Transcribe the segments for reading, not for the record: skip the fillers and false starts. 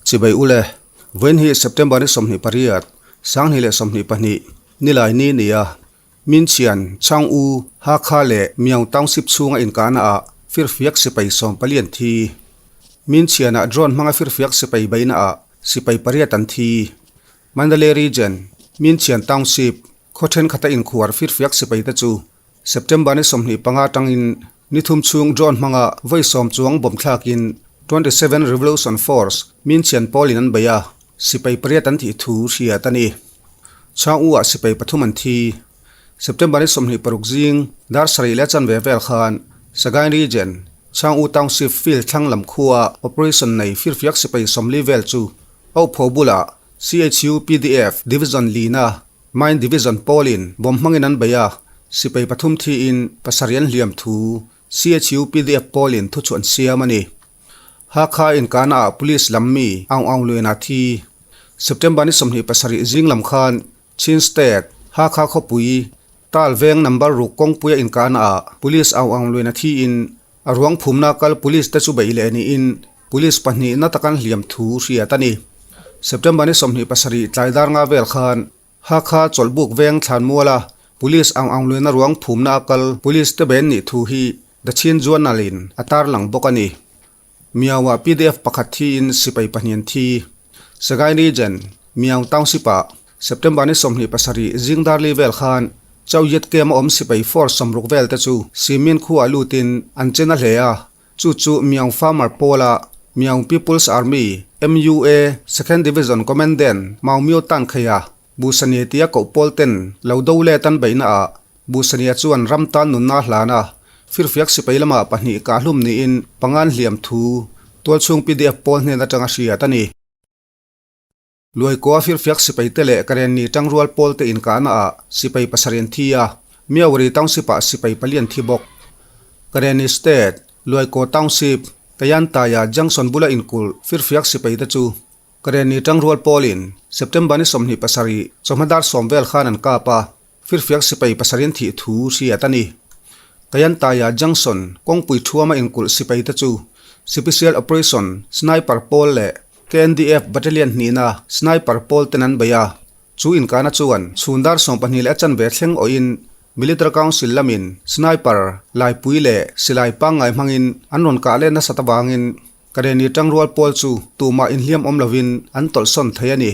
Chibai ule, vawiin hi September ni 28, 2022, nilai ni nia Minchian, Chang'u, Hakha leh Miao Township chhunga inkahna ah firfiak sipai 14 an thi. Minchianah drone hmanga firfiak sipai beihna ah sipai pariat an thi. Mandalay Region, Minchian Township, khaw thenkhat a inkhuar firfiak sipai te chu September ni 25 atangin ni thum chhung drone hmanga vawi sawm chuang bawm thlakin 27 Revolution Force, Minchian pawlin an bei a, sipai pariat an thih thu hriat a ni. Chhang-u ah sipai pathum an thi. September ni 26 zing dar sarih leh chanve vel khan Sagaing Region, Chhang-u Township field thlang lam khua operation nei firfiak sipai 40 vel chu Auhpho bulah CHU pdf Division lina Mine Division pawlin bawm hmangin an bei a, sipai pathum thiin pasarih an hliam thu CHU pdf pawlin thuchhuah an siam a ni. Hakha inkahna ah Police lam mi Aung Aung Luen a thi. September ni 27 zing lam khan Chin State, Hakha khawpui, Tal veng number ruk kawngpuia inkahna ah Police Aung Aung Luen a thi in a ruang phumna kal Police te chu beih leh niin Police pahnih na takan hliam thu hriat a ni. September ni 27 tlai dar nga vel khan Hakha chawlhbuk veng thlanmuala Police Aung Aung Luen a ruang phumna a kal Police te ben nih thu hi The Chin Journal-in a tarlang bawk a ni. Miau-ah pdf pakhat thiin sipai pahnih an thi. Sagaing Region, Miau Township-ah September ni 27 zing darli vel khan Chauyet Camp a awm sipai force 60 vel te chu Simin khuaah lutin an chen a hle a, chu chu Miau Farmer Pawla Miau People's Army, MUA, Second Division Commandant Mau Myo Tan Kheia Busania tia koh pawl ten lo do let an beihna ah Busania chuan ram tan nunna a hlan a, firfiak sipai lamah pahnih kahhlum niin pangan hliam thu tualchhung pdf pawl hnen atanga hriat a ni. Luaikaw a firfiak sipai te leh Karenni tangrual pawl te inkahna ah sipai pasarih an thi a, Miawri Township ah sipai pali an thi bawk. Karenni State, Luaikaw Township, Kayantaya Junction bula inkulh firfiak sipai te chu Karenni tangrual pawlin September ni 27 chawhma dar 10 vel khan an kap a, firfiak sipai pasarih an thih thu hriat a ni. Kayantaya Junction kawngpui thuama inkulh sipai te chu Special Operation Sniper pawl leh KNDF Battalion hnihna Sniper pawl ten an bei a, chu inkahna chuan chhun dar 12 leh a chanve thleng awhin Military Council lamin Sniper laipui leh silai pangngai hmangin an rawn kah let nasat avangin Karenni tangrual pawl chu tumah inhliam awm lovin an tawlhsawn thei a ni.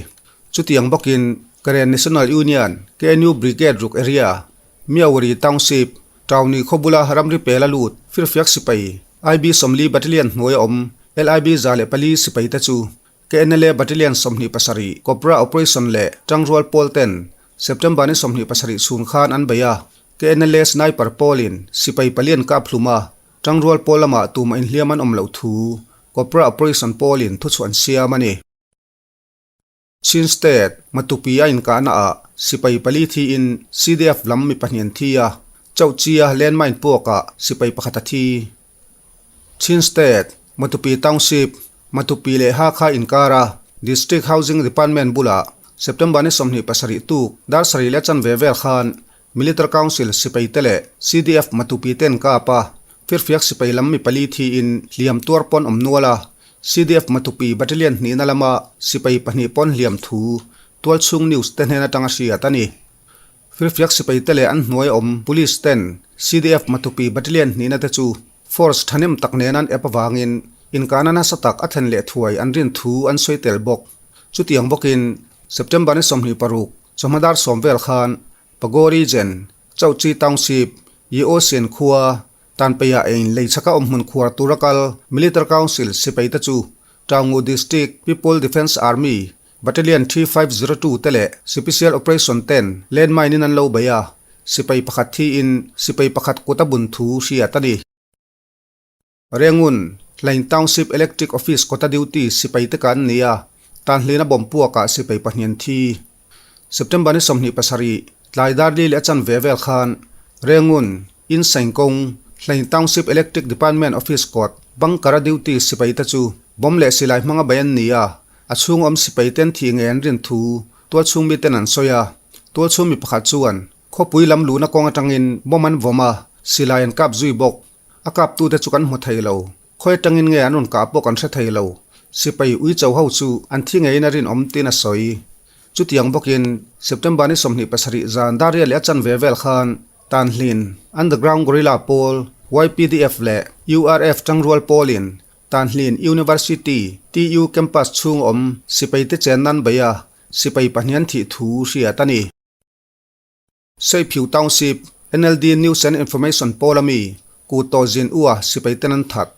Chutiang bawkin Karen National Union, KNU Brigade ruk area, Miawri Township, Tauni khaw bula ramri pel a lut firfiak sipai, IB 40 Battalion hnuai a awm LIB 104 sipai te chu KNLA Battalion 27 Cobra Operation leh tangrual pawl ten September ni 27 chhun khan an bei a, KNLA Sniper pawlin sipai palian kap hlum a, Tangrual pawl lamah tumah inhliam an awm loh thu Cobra Operation pawlin thuchhuah an siam a ni. Chin State, Matupi a inkahna ah sipai pali thiin CDF lam mi pahnih an thi a, Chauhchia landmine puakah sipai pakhat a thi. Chin State, Matupi Township, Matupi leh Hakha inkara District Housing Department bulah September ni 27 tuk dar sarih leh chanve vel khan Military Council sipai te leh CDF Matupi ten kap a, firfiak sipai lam mi pali thiin hliam tuar pawn awm nual a, CDF Matupi Battalion hnihna lama sipai pahnih pawn hliam thu tualchhung news te hnen atanga hriat a ni. Firfiak sipai te leh an hnuai awm Police ten CDF Matupi Battalion hnihna te chu force thahnem tak nen an ep avangin inkahna nasa tak a thlen leh thuai an rin thu an sawi tel bawk. Chutiang bawkin September ni 26 chawhma dar 10 vel khan Pago Region, Chauhchi Township, Yeohsian khua, Tanpeiah ein lei chhaka awm hmun khuar tura kal Military Council sipai te chu Taungu District People Defence Army Battalion 3502 te leh Special Operation ten landmine in an lo bei a, sipai pakhat thiin sipai pakhat kut a bun thu hriat a ni. Rengun, Hlaing Township Electric Office kawta duty sipai te kan ni a, Tanhlina bawm puakah sipai pahnih an thi. September ni 27, tlai dar li leh a chanve vel khan Rengun, Insaingkawng, Hlaing Township Electric Department Office kawt bunker-a duty sipai te chu bomb leh silai hmanga bei an ni a, a chhung awm sipai te an thih ngei an rin thu tualchhung miten an sawi a. Tualchhung mi pakhat chuan khawpui lam luhna kawng atangin bomb an vawm a, silai an kap zui bawk. A kaptute chu kan hmu thei lo. Khawi atangin nge an rawn kah pawh kan hre thei lo. Sipai uicho ho chu an thi ngeiin a rinawm tiin a sawi. Chutiang bawkin September ni 27 zan Daria leh a chanve vel khan Tanhlin, Underground Guerrilla pawl, YPDF leh URF tangrual pawlin Tanhlin University, TU, campus chhung awm sipaite chen nan bei a, sipai pahnian thih thu hriat a ni. Seiphiu Township, NLD News and Information pawl ami Ku Taw Zin Ua sipai ten an that.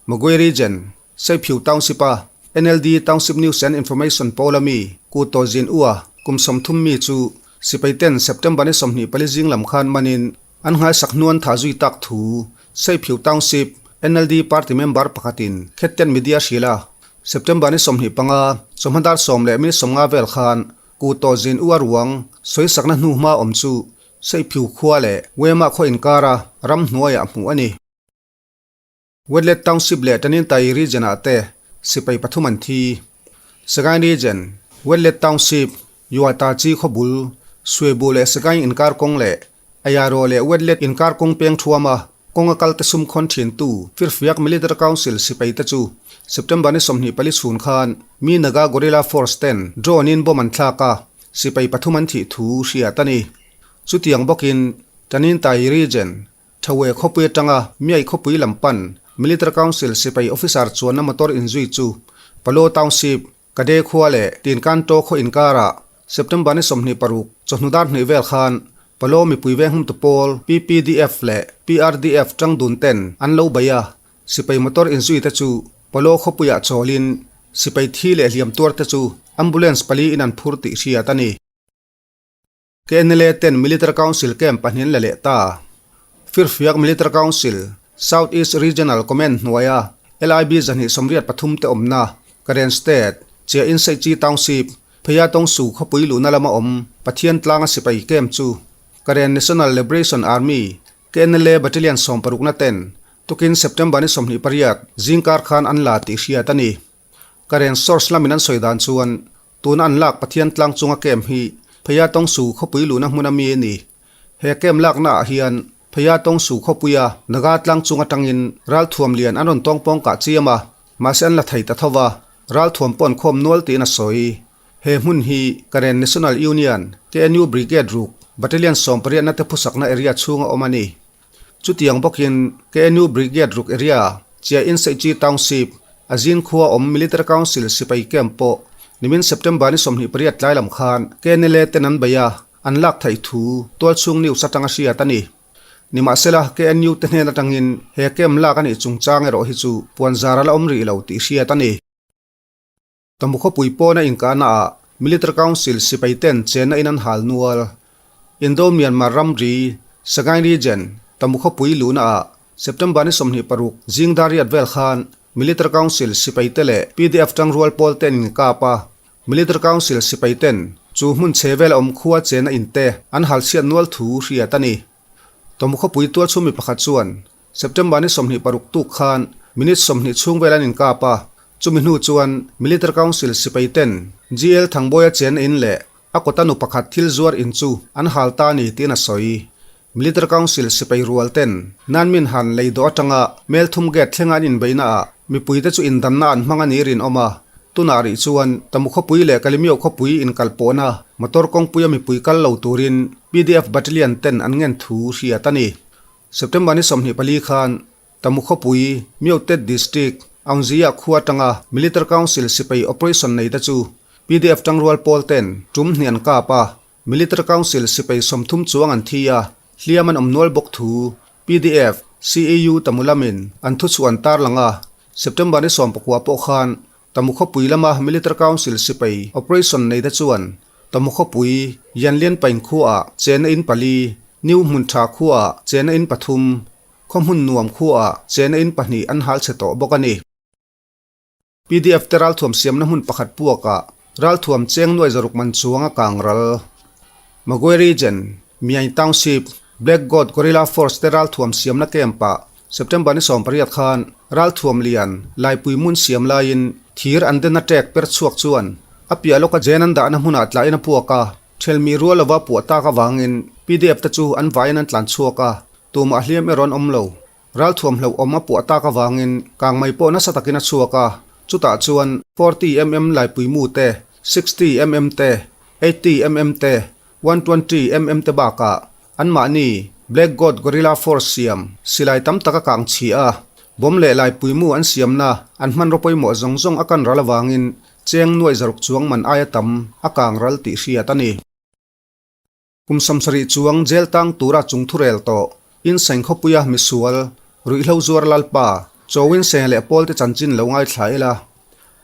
Magway Region, Seiphiu Township a NLD Township News and Information pawl ami Ku Taw Zin Ua kum 30 mi chu sipai ten September ni 24 zing lam khan manin an nghaisak hnu an thah zui tak thu Seiphiu Township, NLD party member pakhatin Khetten Media hrilh a. September ni 25 chawhma dar sawm leh minute 50 vel khan Ku tawh zin u a ruang sawisakna hnu hma awm chu Seiphiu khua leh Wema khaw inkara ram hnuaiah hmuh a ni. Wetlet Township leh Tanintai Region-ah te sipai pathum an thi. Sagaing Region, Wetlet Township, Yuata Chi khaw bul, Suebu leh Sagaing inkar kawng leh Ayaro leh Wetlet inkar kawng peng thuama Kawnga kalte sum khawn thintu Firfiak Military Council sipai te chu September ni 24 chhun khan mi Naga Guerrilla Force ten drone in bomb an thlak a, sipai pathum an thih thu hriat a ni. Chutiang bawkin Tanintai Region, Thawe khawpui atanga Miai khawpui lam pan Military Council sipai officer chuanna motor inzui chu Palo Township, Kade khua leh Tinkanto khaw inkarah September ni 26 chawhnu dar hnih vel khan Palo mipui veng humtu pawl PPDF leh PRDF tang dun ten an lo bei a, sipai motor inzui te chu Palo khawpuiah chawlin sipai thi leh hliam tuar te chu ambulance pali in an phur tih hriat a ni. KNLA ten Military Council camp pahnih an la leh ta. Firfiak Military Council, South East Regional Command hnuaia LIB 283 te awmna, Karen State, Chia Inseihchi Township, Pheiya Tawngsu khawpui luhna lama awm Pathian tlanga sipai camp chu Karen National Liberation Army, KNLA, Battalion 60 na ten tukin September ni 28 zingkar khan an la tih hriat a ni. Karen source lamin an sawi dan chuan tuna an lak Pathian tlang chunga camp hi Pheiya Tawngsu khawpui luhna hmun ami a ni. He camp lakna ah hian Pheiya Tawngsu khawpuia Naga tlang chung atangin ralthuam lian an rawn tawngpawng kah chiam a, mahse an la thei ta tho va, ralthuam pawh an khawm nual tiin a sawi. He hmun hi Karen National Union, KNU Brigade ruk, Battalion 18 na te phusakna area chhunga awm a ni. Chutiang bawkin KNU Brigade ruk area, Chia Inseihchi Township, Azin khua awm Military Council sipai camp pawh nimin September ni 28 tlai lam khan KNLA ten an bei a, an lak theih thu tualchhung news atanga hriat a ni. Nimahsela, KNU te hnen atangin he camp lak a nih chungchang erawh hi chu puanzar a la awm rih lo tih hriat a ni. Tamu khawpui pawna inkahna ah Military Council sipai ten chenna in an hal nual. Indo-Myanmar ramri, Sagaing Region, Tamu khawpui luhna ah September ni 26 zing dar riat vel khan Military Council sipai te leh PDF tangrual pawl te an inkap a. Military Council sipai ten chu hmun chhe vel a awm khua chenna in te an hal chhiat nual thu hriat a ni. Tamu khawpui tualchhung mi pakhat chuan September ni 26 tuk khan minute 20 chhung vel an inkap a, chumi hnu chuan Military Council sipai ten GL Thangbawi-a chen in leh a kawta nu pakhat thil zuar in chu an hal ta a ni tiin a sawi. Military Council sipai rual ten Nanmin han lei dawh atanga Melthum Gate thlenga an inbeihna ah mipuite chu indanna an hmang a ni rinawm a, tunah rih chuan Tamu khawpui leh Kalimio khawpui inkalpawhna motor kawngpuia mipui kal lo turin PDF Battalion ten an ngen thu hriat a ni. September ni 24 khan Tamu khawpui, Myotet District, Aungzia khua atanga Military Council sipai operation nei te chu PDF tangrual pawl ten tum hnih an kap a, Military Council sipai 30 chuang an thi a, hliam an awm nual bawk thu PDF, CAU Tamu lamin an thuchhuah an tarlang a, September ni 19 pawh khan Tamu khawpui lama Military Council sipai operation nei te chuan Tamu khawpui, Yanlian Paing khuaah chenna in pali, New hmun tha khuaah chenna in pathum, khaw hmun nuam khuaah chenna in pahnih an hal chhe tawh bawk a ni. PDF te ralthuam siamna hmun pakhat puakah ralthuam cheng nuai zaruk man chuang a kang ral. Magway Region, Myaing Township, Black God Guerrilla Force te ralthuam siamna camp-ah September ni 18 khan ralthuam lian Laipui mun siam laiin thir an den a ṭek per chhuak chuan a piah lawka jen an dahna hmunah tlaiin a puak a, ṭhelmih rual lova puah tak avangin PDF te chu an vaiin an tlan chhuak a, tumah hliam erawh an awm lo. Ralthuam hlauhawm a puah tak avangin kangmei pawh nasa takin a chhuak a, Chutah chuan 40 mm laipuimu te, 60 mm te, 80 mm te, 120 mm te bakah anmahni Black God Guerrilla Force siam silai tam tak a kang chhi a, bomb leh laipuimu an siamna an hmanraw pawimawh zawng zawng a kan ral avangin cheng nuaih zaruk chuang man aia tam a kang ral tih hriat a ni. Kum 70 chuang jail tang tura chung thurel tawh Insain khawpuia misual, ruihhlo zuar lalpa, Chawin Seng leh Pawlte chanchin lo ngaithla ila.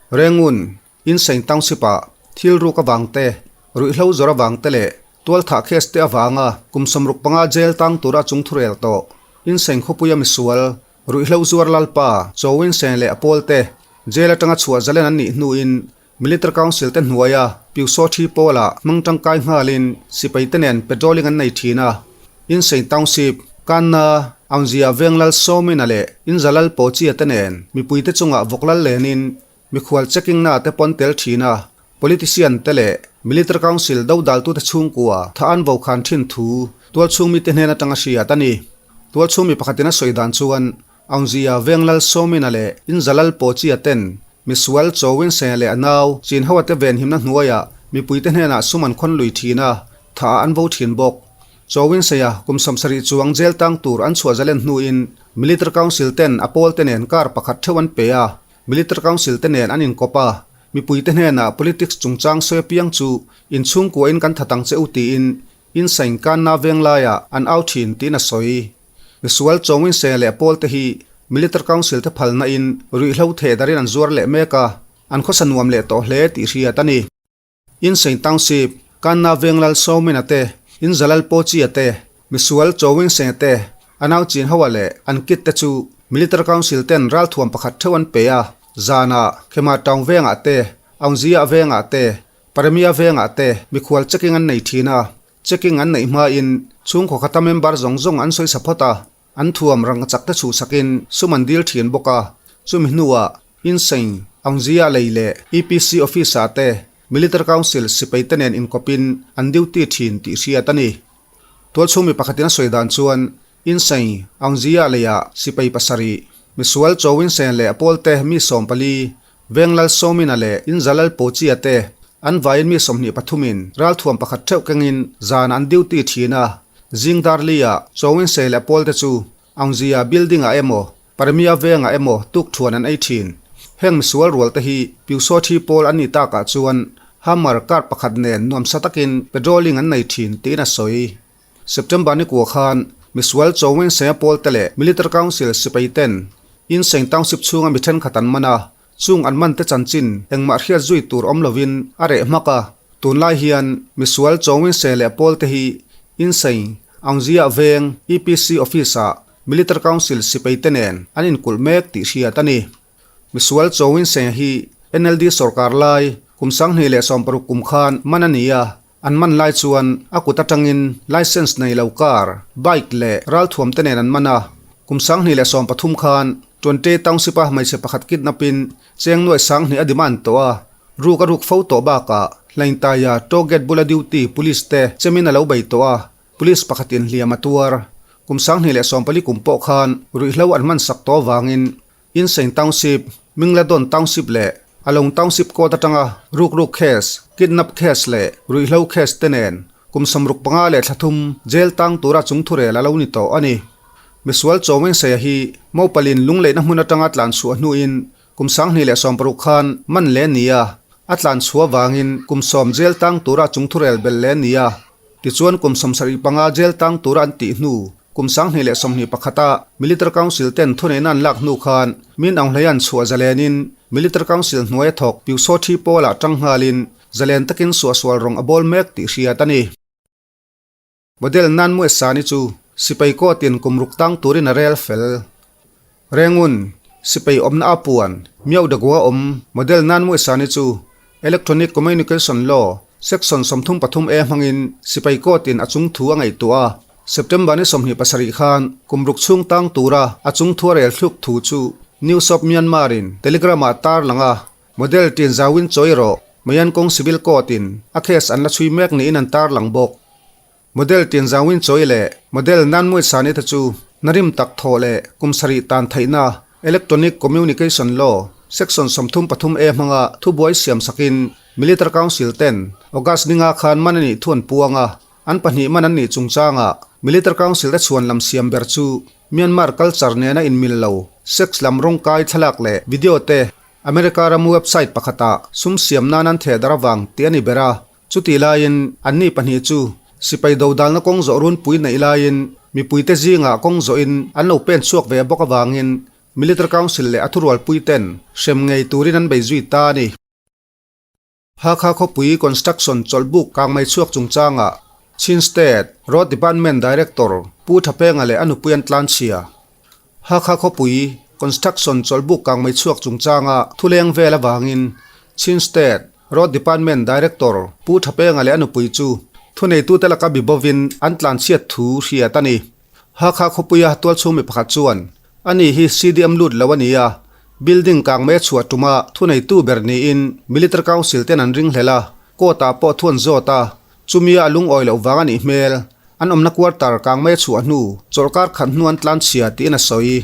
Rengun, Insain Township ah thil ruk avang te, ruihhlo zawr avang te leh tualthah case te avanga kum 65 jail tang tura chung thurel tawh Insain khawpuia misual, ruihhlo zuar lalpa, Chawin Seng leh a pawlte jail atanga chhuah zalen an nih hnuin Military Council te hnuaia Pyusawthi thi pawlah hmang tangkai nghalin sipai te nen patrolling an nei thin a. Insein Township, Kanna, Aungzia Venglal Sawmina leh Inzalal Pawchia te nen mipui te chungah vawklal lenin mikhual checking na te pawn tel thin a. Politician te leh Military Council dodaltute chhungkua tha an vokhan thin thu tualchhung mite hnen atanga hriat a ni. Tualchhung mi pakhatin a sawi dan chuan Aungzia Venglal Sawmina leh Inzalal Pawchia ten misual Chawin Seng leh a nau Chinhaua te venhimna hnuaiah mipuite hnenah sum an khawn lui thin a, tha ah an vo thin bawk. Chawin Seia kum 70 chuang jail tang tur an chhuah zalen hnuin Military Council ten a pawl te nen kar pakhat theuh an pe a, Military Council te nen an inkawp a, mipuite hnenah politics chungchang sawi apiang chu inchhungkuain kan that ang che u tiin Insain Kanna venglaiah an au thin tiin a sawi. Misual Chawngin Seng leh Pawl te hi Military Council te phalna in ruihhlo theh darin an zuar leh mek a, an khawsa nuam leh tawh hle tih hriat a ni. Insein Township, Kanna Venglal Sawmina te, Inzalal Pawchia te, Misual Chawngin Seng te, a nau chin hoa leh an kit te chu Military Council ten ralthuam pakhat theuh an pe a, zanah Khema Town vengah te, Aungzia vengah te, Paremia vengah te mikhual checking an nei thin a, Checking an neih hmain chhungkaw khata member zawng zawng an sawi sa phawt a, an thuam rang chak te chhuhsakin sum an dil thin bawk a. Chumi hnuah Insein, Aungzia lei leh EPC office-ah te Military Council sipai te nen inkawpin an duty thin tih hriat a ni. Tualchhung mi pakhatin a sawi dan chuan Insein, Aungzia leiah sipai pasarih, misual Chawinsein leh a pawlte mi 14, Venglal Sawmina leh Inzalal Pawchia te an vaiin mi 23 in ralthuam pakhat theuh kengin zan an duty thin a, zing Darli-ah Chawinse leh Pawl te chu Aungzia building-ah emaw Parmia vengah emaw tukthuan an ei thin. Heng misual rual te hi Pyusawthi pawl an nih takah chuan Hummer car pakhat nen nuamsa takin patrolling an nei thin tiin a sawi. September ni kua khan misual Chawinse pawl te leh Military Council sipai ten Insein Township chhunga mi thenkhat an man a, chung an man te chanchin engmah hriat zui tur awm lovin a reh hmak a. Tunlai hian misual Chawinse leh pawl te hi Insein Aungzia veng EPC office-ah Military Council sipai te nen an inkulh mek tih hriat a ni. Misual Chawinse hi NLD sorkar lai kum 2016 kum khan man a ni a, An man lai chuan a kut atangin licence nei lo car, bike leh ralthuam te nen an man a. Kum 2013 khan Twente Township-a hmeichhe pakhat kidnap-in cheng nuaih 2000 a demand tawh a, ruk a ruk fo tawh bakah Hlaintaia toll gate bula duty police te chemin a lo bei tawh a, police pakhatin hliam a tuar. Kum 2014 kum pawh khan ruihhlo an hmansak tawh avangin Insein Township, Mingladon Township leh Along Township court atanga rukruk case, kidnap case leh ruihhlo case te nen kum 65 leh thla thum jail tang tura chung thurel a lo ni tawh a ni. Misual Chawngengseia hi Mopalin lungleihna hmun atanga tlan chhuah hnuin kum 2016 khan man le ni a, a tlan chhuah vangin kum 10 jail tang tura chung thurel bel le ni a. Tichuan kum 75 jail tang tura an tih hnu Kum 2021 a Military Council ten thuneihna an lak hnu khan Min Aung Hlaing chhuah zalenin Military Council hnuai a thawk Pyusawthi pawlah tang nghalin zalen takin suahsual rawng a bawl mek tih hriat a ni. Model Nan Mue Sani chu sipai court-in kum ruk tang turin a rel fel. Rengun, sipai awmna a puan, Miau Dagua awm Model Nan Mue Sani chu Electronic Communication Law, Section 33 A hmangin sipai court-in a chung thu a ngaihtuah a, September ni 27 khan kum ruk chhung tang tura a chung thu a rel thluk thu chu News of Myanmar-in Telegram-ah tar lang a, model tin zauin chawi rawh, Mayankong Civil Court-in a case an la chhui mek niin an tar lang bawk. Model tin zauin chawi leh model nan muaihsani te chu hnarim tak thawh leh kum sarih tan theihna Electronic Communication Law, Section 33 A hmanga thubuai siam sakin Military Council ten August ninga khan man a nih thu an puang a, an pahnih man an nih chungchangah Military Council te chhuan lam siam ber chu Myanmar culture nena inmil lo sex lam rawngkai thlalak leh video te America ram website pakhatah sum siam nan an theh dar avang tih a ni ber a, chutih laiin anni pahnih chu sipai dodalna kawng zawh runpui neih laiin mipuite zingah kawng zawhin an lo pen chhuak ve bawk avangin Military Council leh a thurualpui ten hrem ngei turin an bei zui ta a ni. Hakha khawpui construction chawlhbuk kangmei chhuak chungchangah Chin State Road Department Director Pu Thapenga leh a nupui an tlanchhia. Hakha khawpui construction chawlhbuk kangmei chhuak chungchanga thuleng vel avangin Chin State Road Department Director Pu Thapenga leh a nupui chu thuneitute laka bibovin an tlanchhiat thu hriat a ni. Hakha khawpuia tualchhung mi pakhat chuan, Ani hi CDM lut lo a ni a, building kang mai a chhuah tuma thuneitu ber niin Military Council ten an ringhlel a, court ah pawh thu an zawt a, chumia a lungawi loh vang a nih hmel. An awmna quarter kang mai a chhuah hnu chawlhkar khat hnu an tlanchhia tiin a sawi.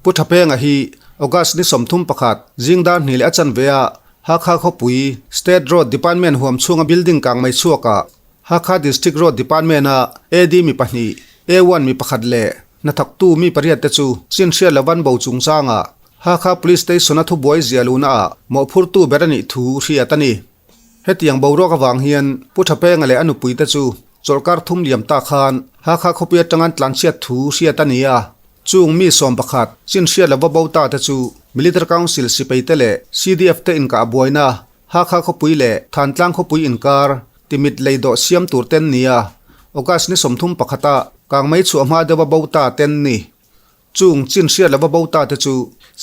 Pu Thapenga hi August ni 31 zing dar hnih leh a chanve a Hakha khawpui State Road Department huam chhunga building kang mai chhuakah Hakha District Road Department-a AD mi pahnih, A1 mi pakhat leh hnathawktu mi pariat te chu chinhriat lovan bo chungchangah Hakha Police Station-a thubuai zia luhnaah mawhphurtu ber a nih thu hriat a ni. Hetiang boruak avang hian Pu Thapenga leh a nupui te chu chawlhkar thum liam ta khan Hakha khawpui atanga an tlanchhiat thu hriat a ni a. Chung mi 11 chinhriat lova bo ta te chu Military Council sipaite leh CDF te inkah buaina Hakha khawpui leh Thantlang khawpui inkar timit lei dawh siam tur ten nia August ni 31 ah kangmei chhuah hma deuha bo ta ten ni. Chung chin hriat lova bo ta te chu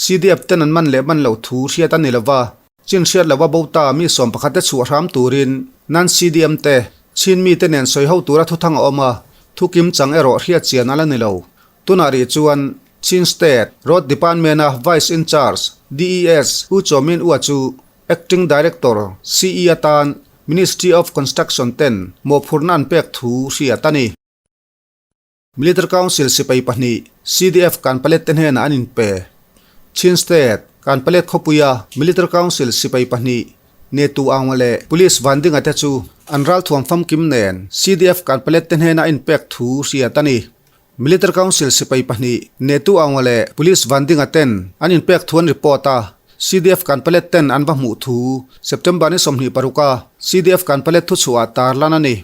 CDF ten an man leh man loh thu hriat a ni lova, chin hriat lova bo ta mi 11 te chhuah hram turin nan CDM te Chin mi te nen sawi ho tura thuthang a awm a, thu kim chang erawh hriat chian a la ni lo. Tunah rih chuan Chin State Road Department a Vice in Charge DES U Chaw Min Ua chu Acting Director, CE atan Ministry of Construction ten mawhphurhna an pek thu hriat a ni. Military Council sipai pahnih CDF Kanpalet te hnenah an inpe. Chin State, Kanpalet khawpuia Military Council sipai pahnih Netu Aunga leh Police Vandinga te chu an ralthuam famkim nen CDF Kanpalet te hnena a inpek thu hriat a ni. Military Council sipai pahnih Netu Aunga leh Police Vandinga ten an inpek thu an report a, CDF Kanpalet ten an va hmuh thu September ni 26 a CDF Kanpalet thuchhuah tar lan a ni.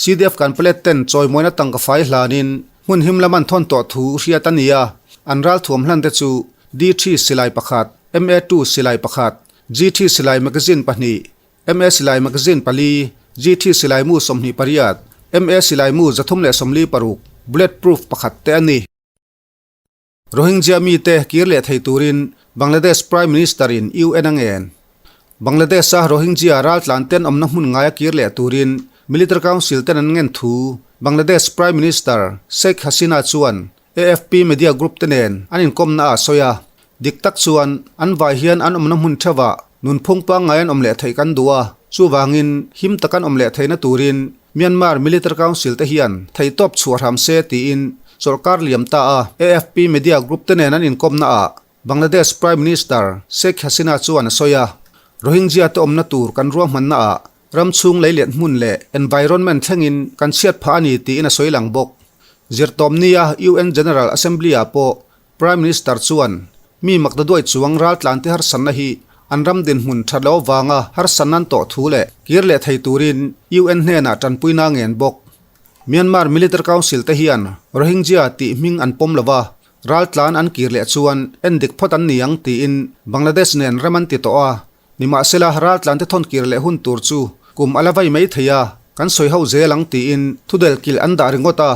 CDF Kanpalet ten chawimawina tangka fai hlanin hmun him lam an thawn tawh thu hriat a ni a, an ralthuam hlan te chu D3 silai pakhat, MA2 silai pakhat, GT silai magazine pahnih, MA silai magazine pali, GT silai mu 28, MA silai mu 346, bullet proof pakhat te a ni. Rohingya mite kir leh thei turin Bangladesh Prime Minister in UN a ngen. Bangladesh a Rohingya raltlan ten awmna hmun ngaia kir leh turin Military Council ten an ngen thu Bangladesh Prime Minister Sheikh Hasina chuan AFP media group te nen an inkawmna a sawi a. Dik tak chuan an vai hian an awmna hmun theuhah nunphung pangngai an awm leh theih kan duh a, chuvangin him tak an awm leh theihna turin Myanmar Military Council te hian theihtawp chhuah hram se tiin chawlhkar liam ta a. AFP media group te nen an inkawmnaah Bangladesh Prime Minister Sheikh Hasina chuan a sawi a, Rohingya te awmna tur kan ruahmannaah ram chhung leilet hmun leh environment thlengin kan chhiat phah a ni tiin a sawi lang bawk. Zirtawmnia UN General Assembly-ah pawh Prime Minister chuan mi makdaduai chuang raltlante harsatna hi an ram dinhmun that loh avanga harsatna an tawh thu leh kir leh thei turin UN hnenah tanpuina a ngen bawk. Myanmar Military Council te hian Rohingya tih hming an pawm lova, raltlan an kir leh chuan endik phawt an ni ang tiin Bangladesh nen rem an ti tawh a, nimahsela raltlante thawn kir leh hun tur chu kum a la vai mai thei a, kan sawi ho zel ang tiin thudelkilh an dah ringawt a,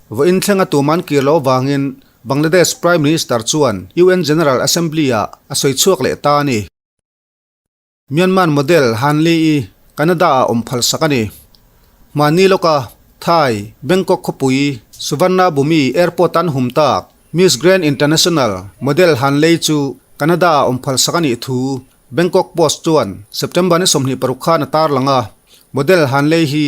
vawiin thlenga tum an kir loh avangin Bangladesh Prime Minister chuan UN General Assembly-ah a sawi chhuak leh ta a ni. Myanmar model Han Li-i Canada-ah awm phal sak a ni. Hmanni lawka Thai, Bangkok khawpui Suvarnabhumi Airport an hum tak Miss Grand International model Han Lei chu Canada-ah awm phal sak a nih thu Bangkok Post chuan September ni 26 khan a tarlang a. Model Han Lei hi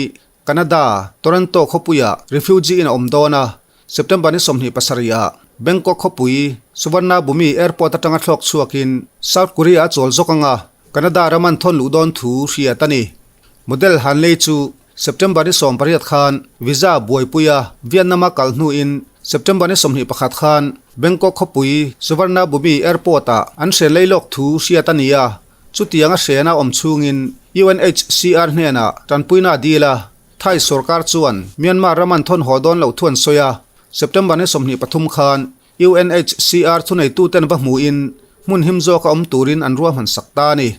Canada, Toronto khawpuiah refugee in a awm dawn a, September ni 27 ah. Bangkok khawpui Suvarnabhumi Airport atanga thlawk chhuakin South Korea a chawl zawk anga Canada ram an thawn luh dawn thu hriat a ni. Model Han Lei chu September ni 18 khan visa buaipuia Vietnam a kal hnuin September ni 21 khan Bangkok khawpui Suvarnabhumi Airport-ah an hren lei lawk thu hriat a ni a, chutianga hrena awm chungin UNHCR hnenah tanpuina a dil a. Thai sorkar chuan Myanmar ram an thawn haw dawn loh thu an sawi a, September ni 23 khan UNHCR thuneituten va hmuhin hmun him zawka awm turin an ruahman sak ta a ni.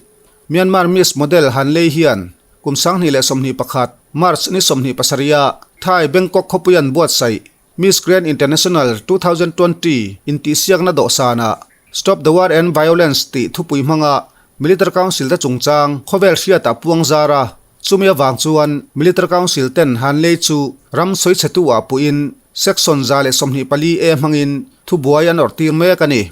Myanmar Miss Model Han Lei hian kum 2021 March ni 27 ah Thai Bangkok khawpui an buatsaih Miss Grand International 2020 intihsiakna dawhsanah Stop the War and Violence tih thupui hmanga Military Council te chungchang khawvel hriatah puang zar a, chumi avang chuan Military Council ten Han Lei chu ram sawichhetu ah puhin Section 124 A hmangin thubuai an awrhtir mek a ni.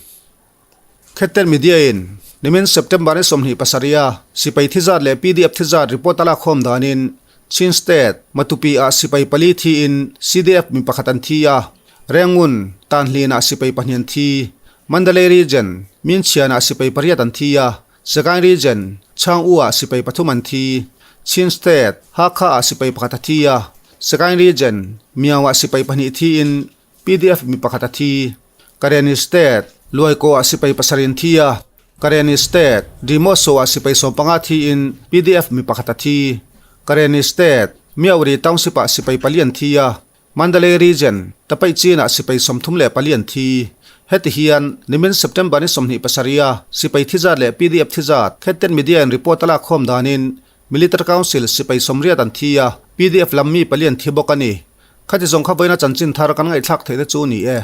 Khetten Media in nimin September ni 27 a sipai thi zat leh PDF thi zat report a lakkhawm danin Chin State, Matupi ah sipai pali thiin CDF mi pakhat an thi a, Rengun, Tanhlin ah sipai pahnih an thi. Mandalay Region, Minchhian ah sipai pariat an thi a, Sagaing Region, Chang-U ah sipai pathum an thi. Chin State, Hakha ah sipai pakhat a thi a, Sagaing Region, Miao ah sipai pahnih thiin PDF mi pakhat a thi. Karenni State, Luaikaw ah sipai pasarih an thi a, Karenni State, Dimoso ah sipai 15 thiin PDF mi pakhat a thi. Karenni State, Myauri Township ah sipai pali an thi a, Mandalay Region, Tapaih Chin ah sipai 34 an thi. Heti hian nimin September ni 27 a sipai thi zat leh PDF thi zat Khetten Media in report a lakkhawm danin Military Council sipai 80 an thi a, PDF lam mi pali an thi bawk a ni. Khati zawng kha vawiina chanchin thar kan ngaihthlak theih te chu ni e.